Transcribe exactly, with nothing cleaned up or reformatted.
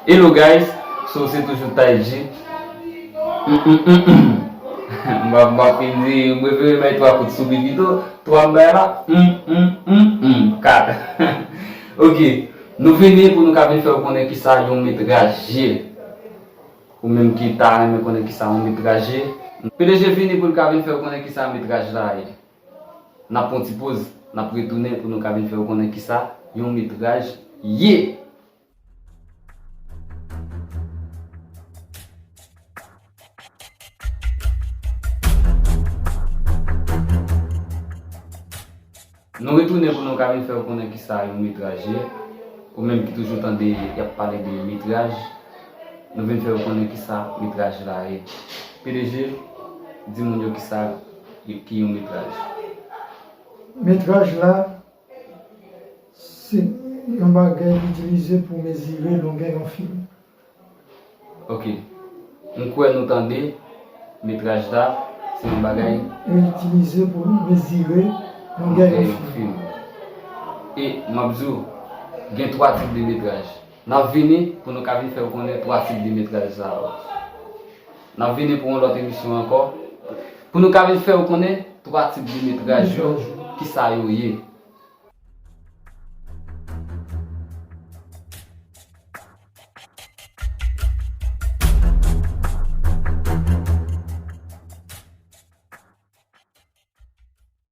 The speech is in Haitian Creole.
Hello guys, so se toujou Tay G. Mm, mm, mm, mm. M ap, m ap fin di, m prefere bay twa kout soupi pito, twa m bay la. Mm, mm, mm, mm, kat. Ok, nou vini pou nou ka vin fè w konnen kisa yon metraj ye. Ou menm ki ta renmen konnen kisa yon metraj ye. P D G vini pou l ka vin fè w konnen kisa metraj la ye. N ap pran ti poz, n ap retounen pou nou ka vin fè w konnen kisa yon metraj ye. Nou retounen pou nou ka vin fè w konnen kisa yon metraj ye. Ou menm ki toujou tande y ap pale de metraj, nou vin fè w konnen kisa metraj la ye. P D G, di moun yo kisa ki yon metraj. Metraj la, se yon bagay ki itilize pou mezire longè yon fim. Ok. M kwè nou tande, metraj la, se yon bagay. Yo itilize pou mezire longè yon fim. E m ap di w, gen twa tip de metraj. N ap vini pou nou ka vin fè w konnen twa tip de metraj sa yo. N ap vini pou yon lòt emisyon ankò. Pou nou ka vin fè w konnen twa tip de metraj yo, kisa yo ye.